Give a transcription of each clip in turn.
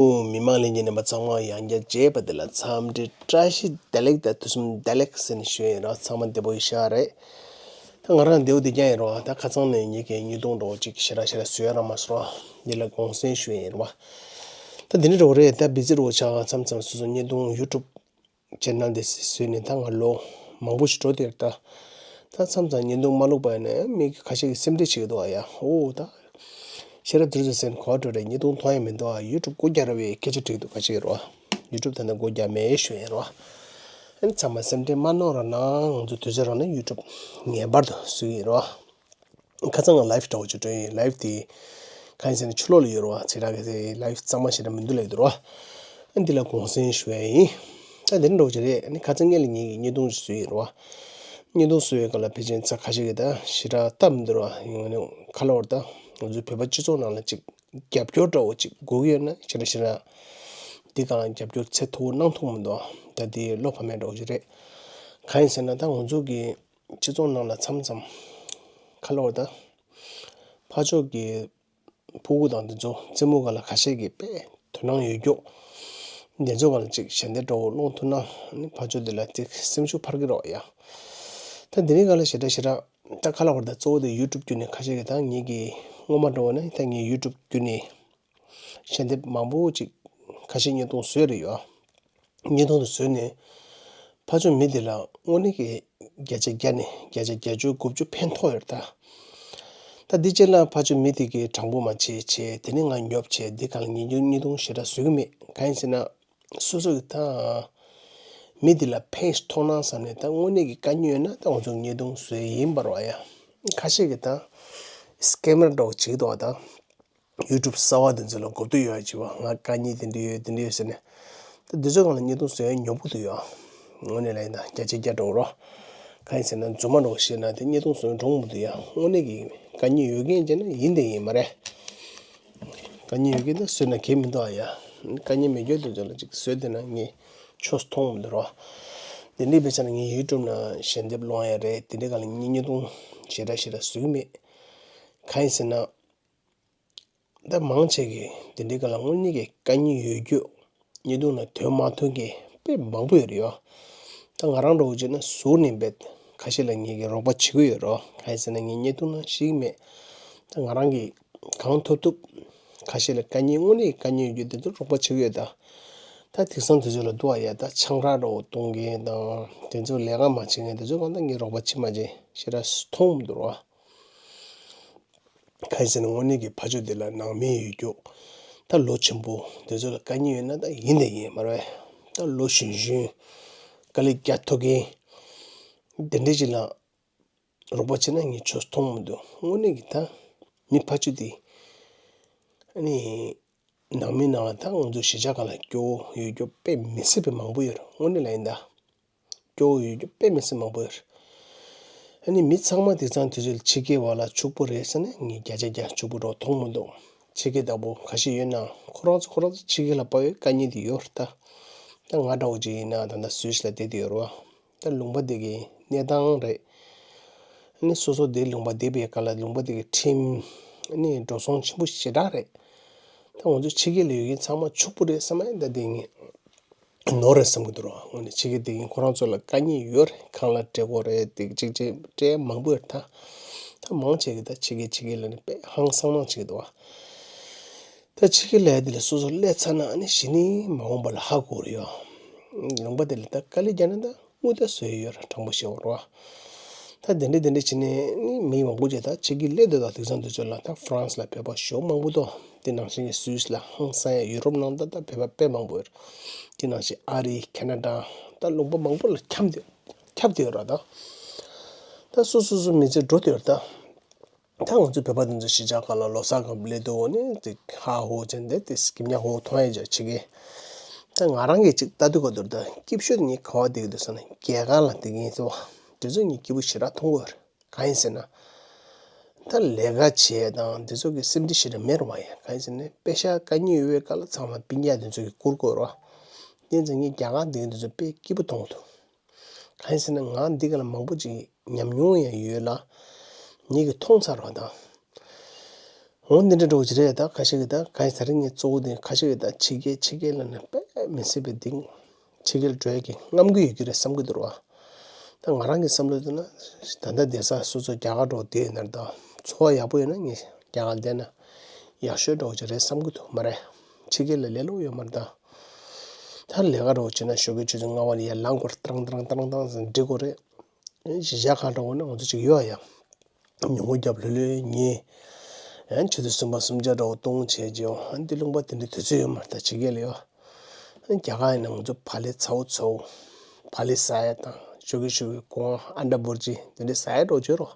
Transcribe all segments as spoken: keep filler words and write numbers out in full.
ཨོ། མི་མང་ལྷན་རྒྱས་རྣམ་པ་ཚང་མ་ཡང་བསྐྱར་མཇལ་བ་དེ་ལ་འཚམས་འདྲི་བཀྲ་ཤིས་བདེ་ལེགས་དང་དུས་གསུམ་བདེ་ལེགས་ཟེར་ནས་ཞུ་ཡིན་རོགས། ཚང་མ་བདེ་པོ་ཡིན་ཤག་རེད། ད་ང་རང་བདེ་པོ་བདེ་རྐྱང་ཡིན་རོགས། ད་ཁ་སང་ནས་ངེད་ཀྱི་བརྙན་ཐུང་འདྲ་བོ་ཅིག་ཞེ་དྲག་ཞེ་དྲག་བཟོ་ཡ་རག་མ་སོང་རོགས། འདི་ལ་དགོངས་སེལ་ཞུ་ཡིན་རོགས། ད་འདི་འདྲ་འདྲ་བོ་རེད། ད་བི་ཛི་འདྲ་བོ་ཆགས། མཚམས་མཚམས་སོ་སོ་བརྙན་ཐུང་ཡུ་ཊུབ་ཆེ་ནལ་དེ་བཟོས་ནས་ད་ང་ལོ་མང་པོ་ཞིག་འགྲོ་དེར་ད། ད་མཚམས་མཚམས་བརྙན་ཐུང་མ་བླུགས་པ་ཡིན་ན་མི་ཁ་ཤས་ཀྱིས་སེམས་ཁྲལ་བྱེད་ཀྱི་འདུག་ཨ་ཡ། ཨོ་ད། ཤེས་རབ་དུར་ཚོད་ཟེར་ནས་གོ་བ་འགྲོ་རེད། བརྙན་ཐུང་མཐོང་ཡ་མི་འདུག་ཨ། ཡུ་ཊུབ་སྒོ་རྒྱག་ར་བའི་སྐད་ཆ་དྲིས་འདུག་ཁ་ཤས་ཀྱིས་རོ། ཡུ་ཊུབ་ད་ལྟ་སྒོ་རྒྱག་མེད་ཞུ་ཡིན་རོ། ཨ་ནི་ཚང་མ་སེམས་ཁྲལ་མ་གནང་རོགས་གནང་། ང་ཚོ་དུས་ཚོད་རག་ན་ཡུ་ཊུབ་ངེས་པར་དུ་བཟོ་གི་ཡིན་རོ། ཁ་སང་ང་ལའེབ་འདྲ་བོ་ཅིག་འགྲོ་ཡིན། ལའེབ་དེ་གང་ཡིན་ཟེར་ན་ཕྱི་ལོགས་ལ་ཡོད་རེད་བ། ཚིག་རག་གི་ལའེབ་གཙང་མ་ཞེ་དྲག་མི་འདུག་ལབ་ཀྱི་འདུག་རེད་བ། ཨ་འདི་ལ་དགོངས་སེལ་ཞུ་ཡ་ཡིན། ད་འདི་འདྲ་བོ་ཅིག་རེད། ཨ་ནི་ཁ་སང་ངས་ལ་ངེད་ཀྱི་བརྙན་ཐུང་ཞིག་བཟོས་ཡིན་རེད་བ། བརྙན་ཐུང་བཟོ་བའི་སྐབས་ལ་ཕལ་ཆེར་ཚ་ཁ་ཤས་ཀྱིས་ད་ཞེ་དྲག་སྟབས་མི་འདུག་རེད་བ། ཡིན་ནའི་ཁ་ལོ་བར་ད་ང་ཚོའི་བོད་པ་སྤྱི་ཚོགས་ནང་ལ་ཅིག་རྒྱབ་སྐྱོར་འདྲ་བོ་ཅིག་དགོས་ཀྱི་ཡོད་ན་ཞེ་དྲག་ཞེ་དྲག་འདི་གང་ལ་རྒྱབ་སྐྱོར་ཚད་མཐོ་པོ་གནང་ཐུབ་མི་འདུག་ད་འདི་བློ་ཕམ་ཡ་འདྲ་བོ་ཅིག་རེད། གང་ཡིན་ཟེར་ན་ད་ང་ཚོ་གི་སྤྱི་ཚོགས་ནང་ལ་མཚམས་མཚམས་ཁ་ལོ་བར་ད། ཕར་ཕྱོགས་ཀྱི་ཕྲུ་གུ་དང་འདི་ཚོ་རྩེད་མོ་སྒང་ལ་ཁ་ཤས་ཀྱིས་དཔེ་དོ་སྣང་ཡོད་རྒྱུ། འདི་ཚོ་སྒང་ལ་ཅིག་ཞལ་འདེབས་འདྲ་བོ་སློང་ཐུབ་ན་ནི་ཕར་ཕྱོགས་འདི་ལ་ཅིག་སེམས་ཤུགས་འཕར་གྱི་རེད་ཡ། ད་འདི་རིང་སྒང་ལ་ཞེ་དྲག་ཞེ་དྲག་ད་ཁ་ལོ་བར་ད་གཙོ་བོ་དེ་ཡུ་ཊུབ་བརྒྱུད་ནས་ཁ་ཤས་ཀྱིས་ད་ངེད་ཀྱི་སྔོན་མ་འདྲ་བོ་ན་ད་ངས་ཡུ་ཊུབ་བརྒྱུད་ནས་ཞལ་འདེབས་མང་པོ་ཅིག་ཁ་ཤས་བརྙན་ཐུང་བཟོས་རེད་ཡ། བརྙན་ཐུང་དུ་བཟོས་ནས་ཕར་ཕྱོགས་མི་དེ་ལ་དངོས་གནས་ཀྱི་བརྒྱ་ཆ་བརྒྱ་ནས་བརྒྱ་ཆ་བརྒྱད་ཅུ་དགུ་བཅུ་ཕན་ཐོགས་ཡོད་རེད་ད། ད་འདི་རྗེས་ལ་ཕར་ཕྱོགས་མི་དེ་གིས་དྲང་པོ་མ་བྱེད་བྱེད་དེ་ནས་ང་ཉོབ་བྱེད་འདི་གང་ལ་ངས་བརྙན་ཐུང་ཞེ་དྲག་བཟོ་གི་མེད། གང་ཡིན་ཟེར་ན་སོ་སོ་གི་ད་མི་དེ་ལ་ཕན་ཞིག་ཐོགས་ན་བསམ་ནས་ད་དངོས་གནས་ཀྱི་དཀའ་ངལ་ཡོད་ན་ད་ང་ཚོ་བརྙན་ཐུང་བཟོས་ཡིན་པ་རེད་ཡ། ཁ་ཤས་ཀྱིས་ད་སི་ཀེམ་མར་འདྲ་བོ་བྱེད་ཀྱི་འདུག་བ་ད། ཡུ་ཊུབ་གསར་པ་དེ་ཚོ་ལ་གོ་བསྡུར་ཡོད་ཅེས་པ། ང་དཀའ་ངལ་དེ་འདྲ་ཡོད་དེ་འདྲ་ཡོད་ཟེར་ནས། ད་འདི་ཚོའི་སྒང་ལ་བརྙན་ཐུང་བཟོ་ཡ་ཉོབ་པོ་འདུག་ཡ། དངོས་གནས་ལ་ཡིན་ན་བརྒྱ་ཆ་བརྒྱ་འགྲོ་རོགས། གང་ཡིན་ཟེར་ན་རྫུན་མ་འདྲ་བོ་བཤད་ན་དེ་བརྙན་ཐུང་བཟོ་ཡ་འགྲོ་མི་འདུག་ཡ། དངོས་གནས་ཀྱི་དཀའ་ངལ་ཡོད་མཁན་བྱས་ན་ཡིན་དེ་ཡིན་མ་རེད། དཀའ་ངལ་ཡོད་མཁན་ད་བཟོས་ན་གལ་མི་འདུག་ཨ་ཡ། དཀའ་ངལ་མེད་མཁན་དེ་ཚོ་ལ་ཅིག་བཟོས་བསྡད་ན་ངས་ཆོས་མཐོང་མི་འདུག་རོགས། དེ་འདྲའི་དཔེ་ཆ་ན་ངས་ཡུ་ཊུབ་ནང་ཞལ་འདེབས་སློང་ཡ་རེད། དེ་འདྲའི་སྒང་ལ་ངས་བརྙན་ཐུང་ཞེ་དྲག་ཞེ་དྲག་བཟོ་གི་མེད། གང་ཡིན་ཟེར་ན། ད་མང་ཆེ་གིས་དེ་འདྲའི་སྒང་ལ་དངོས་གནས་ཀྱི་དཀའ་ངལ་ཡོད་རྒྱུ། བརྙན་ཐུང་ནང་འདོན་མ་ཐུབ་མཁན་དཔེ་མང་པོ་ཡོད་རེད་ཡོ། ད་ང་རང་འདྲ་བོ་བྱས་ན་ཟུར་ནས་འབད་ཁ་ཤས་ལ་ངེད་ཀྱིས་རོགས་པ་བྱེད་ཀྱི་ཡོད་རོ། གང་ཡིན་ཟེར་ན་ངས་བརྙན་ཐུང་ནང་ཞུགས་མེད། ད་ང་རང་གིས་གང་ཐུབ་ཐུབ་ཁ་ཤས་ལ་དཀའ་ངལ་དངོས་གནས་དཀའ་ངལ་ཡོད་རྒྱུ་དེ་ཚོ་རོགས་པ་བྱེད་ཀྱི་ཡོད་ད། ད་དེང་སང་དེ་ཚོ་ལ་འདུག་ཨ་ཡ། ད་ཆང་རག་འདྲ་བོ་བཏུང་མཁན་དང་དེ་ཚོ་ལས་ཀ་མ་བྱེད་མཁན་དེ་ཚོ་གང་ལྟར་ངས་རོགས་པ་བྱེད་མ་བྱེད་ཞེ་དྲག་མཐོང་མི་འདུག་རོ། གང་ཡིན་ཟེར་ན་དངོས་གནས་ཀྱི་ཕ་ཆོས་འདི་ལ་ནང་མི་ཡོད་རྒྱུ། ད་ལོ་ཆེན་པོ་དེ་ཚོ་ལ་དཀའ་ངལ་ཡོད་ན་ད་ཡིན་དང་ཡིན་མ་རེད། ད་ལོ་གཞོན་གཞོན་དཀའ་ལས་རྒྱག་ཐུབ་མཁན་དེ་འདྲ་ཅིག་ལ་རོགས་པ་བྱེད་ན་ངས་ཆོས་མཐོང་མི་འདུག་དངོས་གནས་ཀྱི་ད་མི་ཕ་ཆོས་འདི་ཨ་ནི་ནང་མི་ནང་ལ་ད་ང་ཚོ་གཞིས་ཆགས་སྒང་ལ་སྐྱོ་བོ་ཡོད་རྒྱུ་དཔེ་མི་སྲིད་པའི་མང་པོ་ཡོད་རེད། དངོས་གནས་ལ་ཡིན་ད། སྐྱོ་བོ་ཡོད་རྒྱུ་དཔེ་མི་སྲིད་མང་པོ་ཡོད་རེད། ཨ་ནི་མི་ཚང་མ་དེང་སང་དུས་ཚོད་ཕྱི་རྒྱལ་བ་ལ་ཕྱུག་པོ་རེད་ཟེར་ནས་ངས་བརྒྱ་ཆ་བརྒྱ་ཕྱུག་པོ་འདྲ་བོ་མཐོང་མི་འདུག་ཕྱི་རྒྱལ་ལྟ་བུ་ཁ་ཤས་ཡོད་ན་ཁོ་རང་ཚོ་ཁོ་རང་ཚོ་ཕྱི་རྒྱལ་ལ་དཔའ་བའི་དཀའ་ངལ་དེ་ཡོད་རེད་ད། ད་ང་འདྲ་བོ་ཅིག་ཡིན་ན་ད་ལྟ་སུད་སི་ལ་བསྡད་དེ་ཡོད་རེད་བ། ད་ལུང་པ་དེ་གི་གནས་སྟངས་རེད། ཨ་ནི་སོ་སོ་དེ་ལུང་པ་བསྡད་པའི་སྐབས་ལ་ལུང་པ་དེ་གི་ཁྲིམས་ཨ་ནི་འགྲོ་སོང་ཆེན་པོ་ཞེ་དྲག་རེད། ད་ང་ཚོ་ཕྱི་རྒྱལ་ལ་ཡོད་མཁན་ཚང་མ་ཕྱུག་པོ་རེད་བསམ་ཡ་ད་དེ་ངས་ནོར་རེད་བསམ་གྱི་འདུག་རོ། དངོས་གནས་ཕྱི་རྒྱལ་དེ་ཡིན་ཁོ་རང་ཚོ་ལ་དཀའ་ངལ་ཡོད་རེད། ཁང་གླ་སྤྲད་དགོས་རེད། དེ་གཅིག་གཅིག་སྤྲད་མང་པོ་ཡོད་རེད་ད། ད་མང་ཆེ་གི་ད་ཕྱི་རྒྱལ་ཕྱི་རྒྱལ་ལ་ནི་དཔེ་ཧང་སང་སང་བྱེད་ཀྱི་འདུག་བ། ད་ཕྱི་རྒྱལ་ལ་དེ་ལ་སོ་སོ་སླེབས་ཚར་ན་ནི་གཞི་ནས་མ་འོངས་པ་ལ་ཧ་གོ་རེད་ཡོ། ལུང་པ་དེ་ལ་ད་དཀའ་ལས་རྒྱག་ན་ད་དངུལ་ད་བཟོ་ཡི་ཡོད་རེད། དྲང་པོ་བཤད་པ་རེད་བ། ད་དེ་འདྲ་དེ་འདྲ་བྱས་ནས་ནི་མི་མང་པོ་ཅིག་ད་ཕྱི་རྒྱལ་སླེབས་འདུག་ད་དེང་སང་དུས་ཚོད་ལ་ད་ཧྥ་རན་སི་ལ་བོད་པ་ཞེ་པོ་མང་པོ་འདུག་དེ་ནང་བཞིན་གྱི་སུད་སི་ལ་ཧང་སང་ཡ། ཡུ་རོབ་ནང་ད་ད་བོད་པ་དཔེ་མང་པོ་ཡོད་རེད། དེ་ནང་བཞིན་ཨ་རི། ཁེ་ན་ཌ། ད་ལུང་པ་མང་པོ་ལ་ཁྱབ་བསྡད་ཁྱབ་བསྡད་ཡོད་རེད་ད། ད་སོ་སོ་སོ་མི་ཚེ་འགྲོ་བསྡད་ཡོད་རེད་ད། ད་ང་ཚོ་བོད་པ་དེ་ཚོ་གཞིས་ཆགས་སྒང་ལ་ལོ་གསར་སྒང་སླེབས་དུས་ནི་དེ་ཧ་ཧོ་བྱས་ནས་དེ་སྐྱིད་ཉག་ཧོ་མཐོང་ཡ་ཅིག་བྱེད་ཀྱི། ད་ང་རང་གིས་ཅིག་ལྟ་དུས་ག་དུས་ད་སྐྱིད་ཤོས་དེ་ངས་ག་པར་བསྡད་ཀྱི་འདུག་ཟེར་ན་རྒྱ་གར་ལ་བསྡད་ཀྱི་ཡིན་ཟེར་བ། དེ་ཚོ་ངས་སྐྱིད་པོ་ཞེ་དྲག་མཐོང་གི་ཡོད་རེད། གང་ཡིན་ཟེར་ན། ད་ལས་ཀ་བྱེད་ཡ་དང་དེ་ཚོ་གི་སེམས་ཁྲལ་ཞེ་དྲག་མེད་རེད་བ་ཡ། གང་ཡིན་ཟེར་ན་པེ་ཤག་དཀའ་ངལ་ཡོད་པའི་སྐབས་ལ་ཚང་མ་སྤུན་ཀྱག་དེ་ཚོ་གིས་བསྐུར་དགོས་རེད་བ། དེ་ཚོ་ངས་རྒྱ་གར་བསྡད་ཀྱི་དེ་ཚོ་དཔེ་སྐྱིད་པོ་མཐོང་གི་འདུག་གང་ཡིན་ཟེར་ན་ང་འདི་ག་ལ་མང་པོ་ཅིག་ཉམས་མྱོང་ཡང་ཡོད་ལ། ངེད་ཀྱིས་མཐོང་ཚར་བ་དང་། འོ་འདི་འདྲ་འདྲ་བོ་ཅིག་རེད། ད་ཁ་ཤས་ཀྱིས་ད་གང་ཡིན་ཟེར་ན་ངས་གཙོ་བོ་དེ་ཁ་ཤས་ཀྱིས་ད་ཕྱི་རྒྱལ་ཕྱི་རྒྱལ་ལ་ནི་དཔེ་མི་སྲིད་པའི་གདེང་། ཕྱི་རྒྱལ་འགྲོ་ཡག་གི་རྔམ་གྱི་ཡོད་རྒྱུ་རེད་བསམ་གྱི་འདུག་ར། ད་ང་རང་གི་བསམ་བློ་དེ་ན་ད་ལྟ་བསྡད་ས་སོ་སོ་རྒྱ་གར་འགྲོ་བསྡད་ཡོད་ན་ར། ད་འཚོ་བ་ཡག་པོ་ཡོད་ན་ངས་རྒྱ་གར་བསྡད་ན་ཡག་ཤོས་འདྲ་བོ་ཅིག་རེད་བསམ་གྱི་འདུག་མ་རེད། ཕྱི་རྒྱལ་ལ་ལས་སླ་པོ་ཡོད་མ་རེད་ད། ད་ལས་ཀ་འདྲ་བོ་བྱས་ན་ཞོགས་ཀའི་ཆུ་ཚོད་ལྔ་པ་ལ་ཡར་ལངས་དགོས་རེད། ཏྲང་ཏྲང་ཏྲང་ཏྲང་ཟེར་འགྲིག་དགོས་རེད། གཞིས་ཆགས་ཁག་འདྲ་བོ་ན་ང་ཚོ་ཅིག་ཡོད་ཡ། ཉིན་གུང་རྒྱབ་ལྷོད་ལྷོད་ཉལ། ཡང་ཆུ་ཚོད་གསུམ་པ་གསུམ་ཆ་འདྲ་བོ་ལྟུང་བྱས་རྗེས་ཨ་འདི་ལུང་པ་དེ་འདྲའི་དུས་ཚོད་ཡོད་མ་རེད་ད་ཕྱི་རྒྱལ་ལ་ཡོད། ཨ་རྒྱ་གར་ཡིན་ན་ང་ཚོ་བག་ལེབ་ཚ་བོ་ཚ་བོ། བག་ལེབ་ཟ་ཡ་དང་ཞོགས་ཀས་ཞོགས་ཀས་སྒོ་ང་ཨན་ཌ་པུར་ཇི་དེ་འདྲའི་ཟ་ཡ་འདྲ་བོ་བྱོས་རོགས།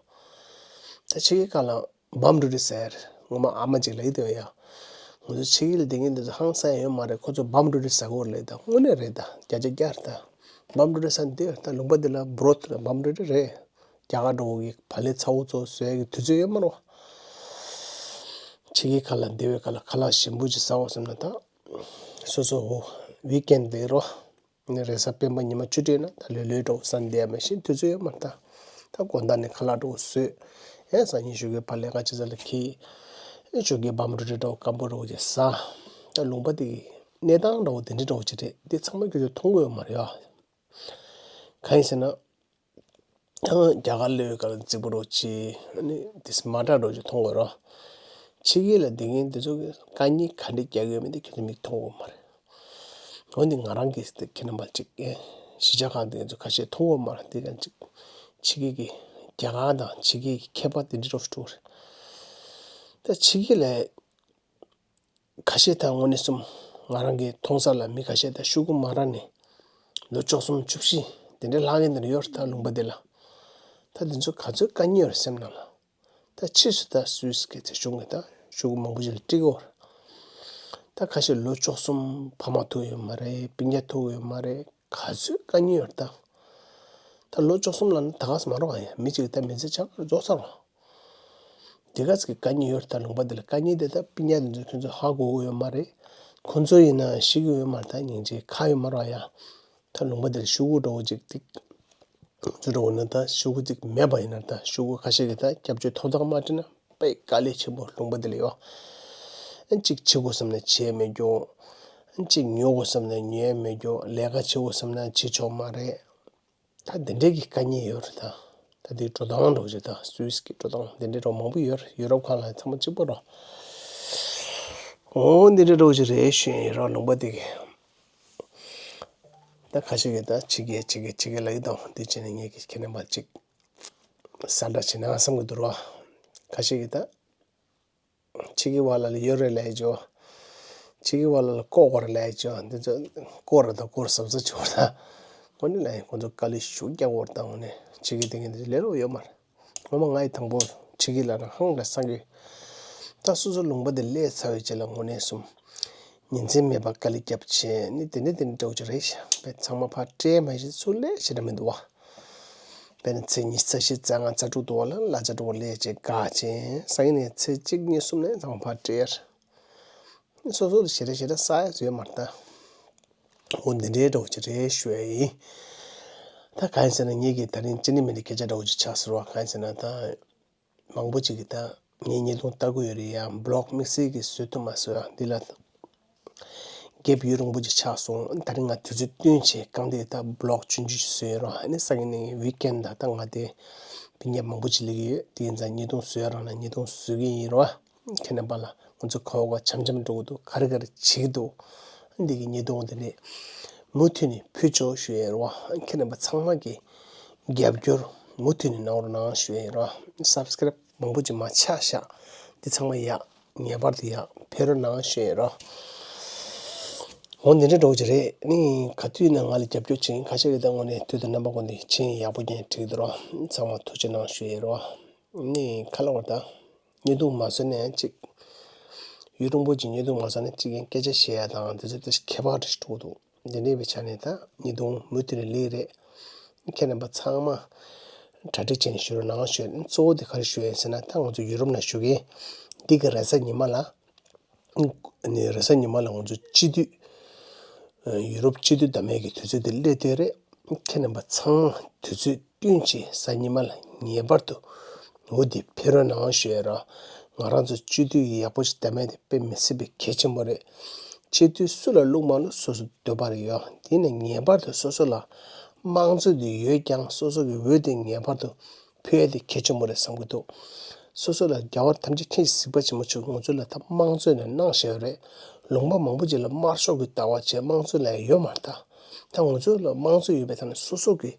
ད་ཕྱི་རྒྱལ་ཁག་ལ་བམ་རུ་ཏི་ཟེར་ངོ་མ་ཨ་མ་ཅིག་ལབ་ཀྱི་འདུག་ཡ། ང་ཚོ་ཕྱི་རྒྱལ་ལ་བསྡད་མཁན་འདི་ཚོ་ཧང་སང་ཡ་ཡོད་མ་རེད། ཁོ་ཚོ་བམ་རུ་ཏི་ཟ་གི་ཡོད་རེད་ད། དངོས་གནས་རེད་ད། བརྒྱ་ཆ་བརྒྱ་རེད་ད། བམ་རུ་ཏི་ཟ་འདི་ད་ལུང་པ་འདི་ལ་བོ་རོ་ཐི་རེད། བམ་རུ་ཏི་རེད། རྒྱ་གར་འདྲ་བོ་གི་བག་ལེབ་ཚ་བོ་ཚོ་ཟ་ཡ་གི་དུས་ཚོད་ཡོད་མ་རེད། ཕྱི་རྒྱལ་ཁག་ལ་བསྡད་པའི་སྐབས་ལ་ཁ་ལག་ཞིམ་པོ་ཅིག་ཟ་དགོས་བསམ་ན་ད། སོ་སོ་འོ་ཝིག་ཨེན་དེ་རོ། ནི་རེས་གཟའ་སྤེན་པ་ཉི་མ་ཆུ་ཚོད་ན་ད་ལྷོད་ལྷོད་འདྲ་བོ་ཟ་བསྡད་ཡ་མ་གཏོགས་དུས་ཚོད་ཡོད་མ་རེད་ད། ད་དགོང་དག་ནས་ཁ་ལག་འདྲ་བོ་ཟོས། ཨེ་སང་ཉིན་ཞོགས་ཀས་ཕར་ལས་ཀ་བྱེད་ས་ལ་འཁྱེར། ཨེ་ཞོགས་ཀས་བམ་རུ་ཏི་འདྲ་བོ་སྐམ་པོ་འདྲ་བོ་ཅིག་ཟ། ད་ལུང་པ་དེ་གི་གནས་སྟངས་འདྲ་བོ་དེ་འདྲ་འདྲ་བོ་ཅིག་རེད། དེ་ཚང་མ་ཁྱོད་ཚོས་མཐོང་གི་ཡོད་མ་རེད་ཨ། གང་ཡིན་ཟེར་ན། ཡང་རྒྱ་གར་སླེབས་པའི་སྐབས་ལ་རྫིག་པོ་འདྲ་བོ་ཅིག་ཨ་ནི་དེ་མ་དྲག་འདྲ་བོ་ཅིག་མཐོང་གི་ཡོད་རེད། ཕྱི་རྒྱལ་ལ་བསྡད་མཁན་དེ་ཚོ་གིས་དཀའ་ངལ་ག་འདྲ་རྒྱག་གི་ཡོད་མེད་དེ་ཁྱོད་ཚོ་མིག་མཐོང་གི་ཡོད་མ་རེད། འོན་ཏེ་ང་རང་གིས་དེ་ཁྱེད་རྣམ་པ་ཅིག་ཨེ་གཞིས་ཆགས་ཁག་དེ་ཚོ་ཁ་ཤས་མཐོང་གི་ཡོད་མ་རེད། དེ་ག་ཅིག་ཕྱི་རྒྱལ་གྱི་རྒྱ་གར་དང་ཕྱི་རྒྱལ་གྱི་ཁྱད་པར་དེ་འདྲ་འདྲ་བོ་ཞིག་འདུག་རེད། ད་ཕྱི་རྒྱལ་ལ་ཁ་ཤས་དང་དངོས་གནས་གསུམ་ང་རང་གིས་མཐོང་ས་ལ་མི་ཁ་ཤས་དང་ཤོག་གུ་མ་རག་ནས་ལོ་བཅུ་གསུམ་བཅུ་བཞི་དེ་འདྲའི་ལྷག་མཁན་དེ་འདྲ་ཡོད་རེད་ད་ལུང་པ་དེ་ལ། ད་དེ་ཚོ་ག་ཚོད་དཀའ་ངལ་ཡོད་རེད་སེམས་ནང་ལ། ད་ཕྱིས་སུ་ད་སུད་སི་གི་སྲིད་གཞུང་གིས་ད་ཤོག་གུ་མང་པོ་ཞིག་ལ་སྤྲད་ཀྱི་ཡོད་རེད། ད་ཁ་ཤས་ལོ་བཅུ་གསུམ་ཕ་མ་ཐུག་ཡོད་མ་རེད། སྤུན་ཀྱག་ཐུག་ཡོད་མ་རེད། ག་ཚོད་དཀའ་ངལ་ཡོད་རེད་ད། ད་ལོ་བཅུ་གསུམ་ལ་ནི་ད་ག་ས་མ་རོགས་ཨ་ཡ་མི་གཅིག་ད་མི་ཚེ་ཕྱག་ཁར་རྫོགས་ཚར་རོགས། དེ་ག་ཚོད་ཀྱི་དཀའ་ངལ་ཡོད་རེད་ད་ལུང་པ་འདི་ལ། དཀའ་ངལ་དེ་ད་སྤུན་ཀྱག་དེ་ཚོས་ཁྱོད་ཚོས་ཧ་གོ་གི་ཡོད་མ་རེད། ཁོང་ཚོ་ཡིན་ན་ཤེས་ཀྱི་ཡོད་མ་རེད། ད་སྙིང་རྗེ་ཁ་ཡོད་མ་རེད་ཨ་ཡ། ད་ལུང་པ་འདི་ལ་ཤོག་གུ་འདྲ་བོ་ཅིག་ཏིག་ཚོ་འདྲ་བོ་ན་ད་ཤོག་གུ་ཅིག་མེད་པ་ཡིན་ན་ད་ཤོག་གུ་ཁ་ཤས་ཀྱིས་ད་སྐྱབས་བཅོལ་ཐོབ་ཐང་མ་སྤྲད་ན་དཔེ་དཀའ་ལས་ཆེན་པོ་ལུང་པ་འདི་ལ་ཡོད། ཨ་གཅིག་བྱེད་དགོས་བསམ་ན་བྱེད་མི་འགྱོ། ཨ་གཅིག་ཉོ་དགོས་བསམ་ན་ཉོས་མི་འགྱོ། ལས་ཀ་བྱེད་དགོས་བསམ་ན་བྱེད་ཆོག་མ་རེད། ད་འདི་འདྲའི་གི་དཀའ་ངལ་ཡོད་རེད་ད། ད་འདི་འགྲོ་སྟངས་འདྲ་བོ་ཅིག་ད་སུད་སི་གི་འགྲོ་སྟངས་འདི་འདྲའི་འདྲ་བོ་མང་པོ་ཡོད་རེད། ཡུ་རོབ་ཁག་ལ་ཚང་མ་གཅིག་པ་རེད། འོ་འདི་འདྲའི་འདྲ་བོ་ཅིག་རེད་ཞུ་ཡིན་རོགས་ལུང་པ་འདི་གི། ད་ཁ་ཤས་ཀྱིས་ད་ཕྱི་རྒྱལ་ཕྱི་རྒྱལ་ཕྱི་རྒྱལ་ལབ་ཀྱི་འདུག་འདི་བྱས་ནས་ངས་ཀྱི་ཁྱེད་རྣམ་པ་ཅིག་གསལ་བསྒྲགས་བྱེད་ན་བསམ་གྱི་འདུག་རོགས། ཁ་ཤས་ཀྱིས་ད། ཕྱི་རྒྱལ་བ་ལ་ལ་ཡོད་རེད་ལབ་ཡ་ཅོ། ཕྱི་རྒྱལ་བ་ལ་ལ་ལྐོག་གོ་རེད་ལབ་ཡ་ཅོ། འདི་ཚོ་ལྐོག་རེད་ད་ལྐོག་གཟབ་གཟབ་བྱེད་དགོས་རེད་ད། དངོས་གནས་ལབ་ཡ་ཁོང་ཚོ་དཀའ་ལས་ཞེ་པོ་རྒྱག་གི་ཡོད་རེད་ད། དངོས་གནས་ཕྱི་རྒྱལ་དེ་ངས་འདི་ལས་སླ་པོ་ཡོད་མ་རེད། ངོ་མ་ང་ཡི་དང་པོ་ཕྱི་རྒྱལ་ལ་ན་ཧང་ལ་སང་གི། ད་སོ་སོ་ལུང་པ་འདི་སླེབས་ཚར་བའི་རྗེས་ལ་དངོས་གནས་གསུམ། ཉིན་མཚན་མེད་པར་དཀའ་ལས་བརྒྱབ་བྱས་ནི་དེ་འདྲ་དེ་འདྲ་འདྲ་བོ་ཅིག་རེད་ཤག་དཔེ་ཚང་མ་ཕར་སྤྲད་མ་ཤེས་ཚུར་སླེབས་ཤེས་འདྲ་མི་འདུག་བ། དཔེར་ན་ཚེས་ཉི་ཤུ་རྩ་བཞི་རྩ་ལྔ་རྩ་དྲུག་དུ་བ་ལ་གླ་ཆ་འགྲོ་བ་ལས་བྱེད་དགའ་ཅན་སང་ཉིན་ནས་ཚེས་གཅིག་གཉིས་གསུམ་ནས་ཚང་མ་ཕར་སྤྲད། སོ་སོ་ཞེ་དྲག་ཞེ་དྲག་ས་ཡ་ཟོས་མ་རེད་ད། འོ་འདི་འདྲའི་འདྲ་བོ་ཅིག་རེད་ཞུ་ཡ་ཡིན། ད་གང་ཡིན་ཟེར་ན་ངེད་ཀྱིས་ད་རིང་ཅི་ནི་མི་འདྲ་སྐད་ཆ་འདྲ་བོ་ཅིག་ཆགས་ཟེར་བ་གང་ཡིན་ཟེར་ན་ད། མང་པོ་ཅིག་གིས་ད་ངའི་བརྙན་ཐུང་ལྟ་གི་ཡོད་རེད་ཡ། བི་ལོག་དམིགས་བསལ་གྱིས་བཟོ་ཐུབ་མ་བཟོ་ཡ་འདི་ལ་གེབ་ཡུན་རིང་པོ་ཅིག་ཆགས་སོང་། ད་རིང་ང་དུས་ཚོད་བསྟུན་བྱས་གང་དེ་ད་བི་ལོག་ཆུང་ཆུང་ཞིག་བཟོས་ཡོད་རོགས། ཨ་ནི་སང་ཉིན་ནས་ཝིག་ཨེན་ད་ད་ང་དེ་སྤུན་ཀྱག་མང་པོ་ཅིག་སླེབས་ཀྱི་ཡོད། དེ་ཡིན་ཙང་བརྙན་ཐུང་བཟོ་ཡ་རག་ན་བརྙན་ཐུང་བཟོ་གི་ཡིན་རོགས། ཁྱེད་རྣམ་པ་ལ་ང་ཚོ་ག་བ་ག་བ་འཆམ་འཆམ་འགྲོ་གི་འདུག་ག་རེ་ག་རེ་བྱེད་ཀྱི་འདུག་འདི་གི་བརྙན་ཐུང་འདི་ནས་མུ་མཐུད་ནས་ཕུལ་ཆོག་ཞུ་ཡ་རོགས། ཁྱེད་རྣམ་པ་ཚང་མ་གི་རྒྱབ་སྐྱོར་མུ་མཐུད་ནས་གནང་རོགས་གནང་ཞུ་ཡ་རོགས། སབ་སི་ཀ་རེབ་མང་པོ་ཅིག་མ་ཆག་ཤག་འདི་ཚང་མ་ཡག་ངེས་པར་དུ་ཡག་ཕེབས་རོགས་གནང་ཞུ་ཡ་རོགས། འོ་འདི་འདྲ་འདྲ་བོ་ཅིག་རེད། ནི་ག་དུས་ཡིན་ན་ང་ལ་རྒྱབ་སྐྱོར་བྱེད་མཁན་ཁ་ཤས་ཀྱིས་ད་དངོས་གནས་དུས་དང་རྣམ་པ་ཀུན་ཏུ་ཕྱིན་ཡག་པོ་ཉན་འགྲིག་འདུག་རོགས། ཚང་མ་ཐུགས་རྗེ་གནང་ཞུ་ཡ་རོགས། ནི་ཁ་ལོ་བར་ད། བརྙན་ཐུང་མ་བཟོས་ནས་ཅིག་ཡུན་རིང་པོ་ཅིག་བརྙན་ཐུང་མ་བཟོས་ནས་ཅིག་ཡང་སྐད་ཆ་བཤད་ཡ་དང་དེ་ཚོ་དེ་ཁྱད་པར་རེ་ཞིག་འགྲོ་གི་འདུག་འདི་འདྲ་བའི་ཆ་ནས་ད་བརྙན་ཐུང་མུ་མཐུད་ནས་ལེགས་རེད། ཁྱེད་རྣམ་པ་ཚང་མ་གྲ་སྒྲིག་བྱས་ནས་བཞུགས་རོགས་གནང་ཞུ། གཙོ་བོ་དེ་ག་རེ་ཞུ་ཡིན་ཟེར་ན་ད་ང་ཚོ་ཡུ་རོབ་ནང་བཞུགས་མཁན་འདི་གི་རེས་གཟའ་ཉི་མ་ལ། ནི་རེས་གཟའ་ཉི་མ་ལ་ང་ཚོ་སྤྱི་འཐུས། ཡུ་རོབ་སྤྱི་འཐུས་བདམས་མཁན་གྱི་དུས་ཚོད་དེ་སླེབས་བསྡད་རེད། ཁྱེད་རྣམ་པ་ཚང་མ་དུས་ཚོད་བསྟུན་བྱས་གཟའ་ཉི་མ་ལ་ངེས་པར་དུ་འོ་དེ་ཕེབས་རོགས་གནང་ཞུ་ཡ་ར། ང་རང་ཚོ་སྤྱི་འཐུས་ཡག་པོ་ཞིག་འདེམས་ཡ་དེ་དཔེ་མི་སྲིད་པའི་གལ་ཆེན་པོ་རེད། སྤྱི་འཐུས་སུ་ལ་བླུགས་མ་བླུགས་སོ་སོ་འདོད་པ་རེད་ཡོད། དེ་ནས་ངེས་པར་དུ་སོ་སོ་ལ་དམངས་གཙོ་དེ་ཡོད་ཀྱང་སོ་སོ་གི་འོས་དེ་ངེས་པར་དུ་ཕུལ་ཡ་དེ་གལ་ཆེན་པོ་རེད་བསམ་གྱི་འདུག། སོ་སོ་ལ་རྒྱལ་བ་ཐམས་ཅད་མཁྱེན་ཅིང་གཟིགས་པ་ཆེན་པོ་མཆོག་ང་ཚོ་ལ་ད་དམངས་གཙོ་ནས་གནང་བཞག་ཡོད་རེད། ལུང་པ་མང་པོ་ཅིག་ལ་དམར་ཤོག་གི་ལྟ་བ་བྱས་དམངས་གཙོ་ལ་ཡོད་མ་རེད་ད། ད་ང་ཚོ་ལ་དམངས་གཙོ་ཡོད་པའི་ཐད་ནས་སོ་སོ་གི་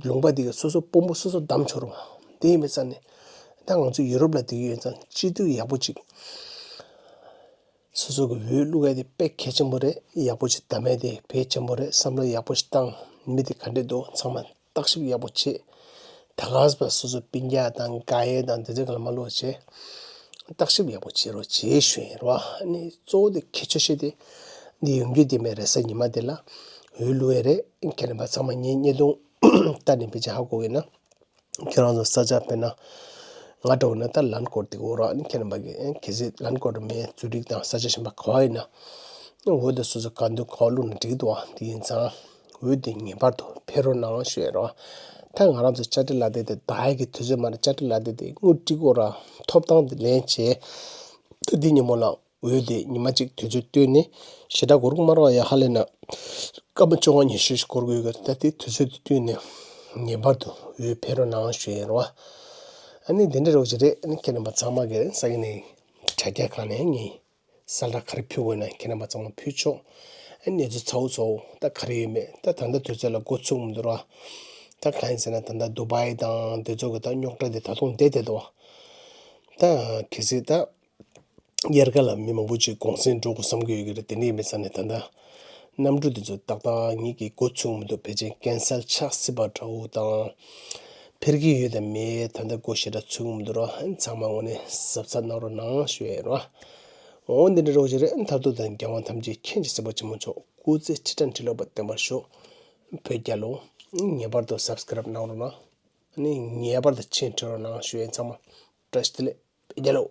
ལུང་པ་འདི་གི་སོ་སོ་དཔོན་པོ་སོ་སོ་བདམས་ཆོག་རུང་། དེ་ཡིན་པའི་ས་ནས་ད་ང་ཚོ་ཡུ་རོབ་ལ་བསྡད་ཀྱི་ཡོད་ཙང་སྤྱི་འཐུས་ཡག་པོ་ཅིག་སོ་སོ་གི་འོས་བླུག་ཡ་དེ་དཔེ་གལ་ཆེན་པོ་རེད། ཡག་པོ་ཅིག་འདེམས་ཡ་དེ་དཔེ་ཆེན་པོ་རེད། བསམ་བློ་ཡག་པོ་ཞིག་བཏང་། མི་དེ་ག་འདྲས་འདུག་ཚང་མ་བརྟག་ཞིབ་ཡག་པོ་བྱེད། ད་ག་སེ་སོ་སོ་སྤུན་ཀྱག་དང་དགའ་ཡས་དང་དེ་ཚོ་ག་ལ་མ་བླུགས་བྱེད། བརྟག་ཞིབ་ཡག་པོ་བྱེད་རོགས་བྱེད་ཞུ་ཡིན་རོ། ཨ་ནི་གཙོ་བོ་དེ་གལ་ཆེ་ཤོས་དེ་འདི་ཡོང་རྒྱུ་དེ་མེད་རེད། ས་ཉི་མ་དེ་ལ་འོས་བླུག་ཡས་རེད། ཁྱེད་རྣམ་པ་ཚང་མ་ངའི་བརྙན་ཐུང་ལྟ་ནས་ཕལ་ཆེར་ཧ་གོ་གི་ན། ཁྱེད་རང་ཚོ་ས་ཆ་དཔེར་ན་ང་འདྲ་བོ་ན་ད་ལན་ཀོར་དེ་གོ་ར། ཨ་ནི་ཁྱེད་རྣམ་པ་གི་གལ་སྲིད་ལན་ཀོར་མེད་ཛུ་རིག་དང་ས་ཆ་གཞན་པ་ག་བ་ཡིན་ན་འོས་དེ་སོ་སོ་ག་འདོད་ག་བ་བླུགས་ན་འགྲིག་འདུག་ཨ། དེ་ཡིན་ཙང་འོས་དེ་ངེས་པར་དུ་ཕེབས་རོགས་གནང་ཞུ་ཡ་རོ། ད་ང་རང་ཚོ་དཔྱ་ཁྲལ་ལག་དེབ་དེ་ད་ཡ་གི་དུས་ཚོད་མ་རེད། དཔྱ་ཁྲལ་ལག་དེབ་དེ་དངུལ་སྤྲད་དགོས་ར། ཐོབ་ཐང་དེ་ལེན་བྱས། ད་འདི་ཉིན་མོ་ལ་འོས་དེ་ཉི་མ་གཅིག་དུས་ཚོད་བཏོན་ནས་ཞེ་དྲག་འགོར་གི་མ་རེད་པ། ཡ་ཧ་ལས་ན་སྐར་མ་བཅོ་ལྔ་ཉི་ཤུ་ཞིག་འགོར་གི་ཡོད་གི། ད་དེ་དུས་ཚོད་དེ་བཏོན་ནས་ངེས་པར་དུ་འོས་ཕེབས་རོགས་གནང་ཞུ་ཡ་རོ། ཨ་ནི་འདི་འདྲ་རོགས་ཅིག་རེད། ཨ་ནི་ཁྱེད་རྣམ་པ་ཚང་མ་གི་ས་གི་ནས་དྲ་རྒྱ་ཁང་ནས་ངས་གསལ་བསྒྲགས་ག་རེ་ཕུལ་དགོས་ན་ཁྱེད་རྣམ་པ་ཚང་མ་ཕུལ་ཆོག། ཨ་ནི་གནས་ཚུལ་ཚ་བོ་ཚ་བོ་ད་ག་རེ་ཡོད་མེད་ད་ད་ལྟ་དུས་ཚོད་ལ་འགོ་ཚུགས་མི་འདུག་ར། ད་གང་ཡིན་ཟེར་ན་ད་ལྟ་དུ་བྷའི་དང་དེ་ཚོ་གི་ད་རྙོག་དྲ་དེ་ད་དུང་བསྡད་བསྡད་འདུག་བ། ད་གལ་སྲིད་ད་དབྱར་ཁ་ལ་མི་མང་པོ་ཅིག་གུང་སེང་འགྲོ་དགོས་བསམ་གྱི་ཡོད་ཀྱི་རེད། དེ་འདྲ་ཡིན་པའི་ས་ནས་ད་ལྟ་གནམ་གྲུ་དེ་ཚོ་ཏག་ཏག་ངེད་ཀྱིས་འགོ་ཚུགས་མི་འདུག། ཕལ་ཆེར་ཀན་སལ་ཆགས་སྲིད་པ་འདྲ་བོ་དང་། ཕེབས་ཀྱི་ཡོད་དམ་མེད་ད་ལྟ་འགོ་ཞེ་དྲག་ཚུགས་མི་འདུག་ར། ཚང་མ་དངོས་གནས་གཟབ་གཟབ་གནང་རོགས་གནང་ཞུ་ཡ་ཡིན་ར། འོ་འདི་འདྲ་རོགས་ཞེ་རེད། མཐར་ཐུག་དང་རྒྱལ་དབང་ཐམས་ཅད་མཁྱེན་ཅིང་གཟིགས་པ་ཆེན་པོ་མཆོག་སྐུ་ཚེ་ཁྲི་ཕྲག་ཁྲི་ལོ་བརྟན་པར་ཤོག། བོད་རྒྱལ་ལོ། ངེས་པར་དུ་སབ་སི་ཀ་རབ་གནང་རོགས་གནང་། ཨ་ནི་ངེས་པར་དུ་མཆན་བྲིས་རོགས་གནང་ཞུ་ཡ་ཡིན། ཚང་མ་བཀྲ་ཤིས་བདེ་ལེགས། བོད་རྒྱལ་ལོ།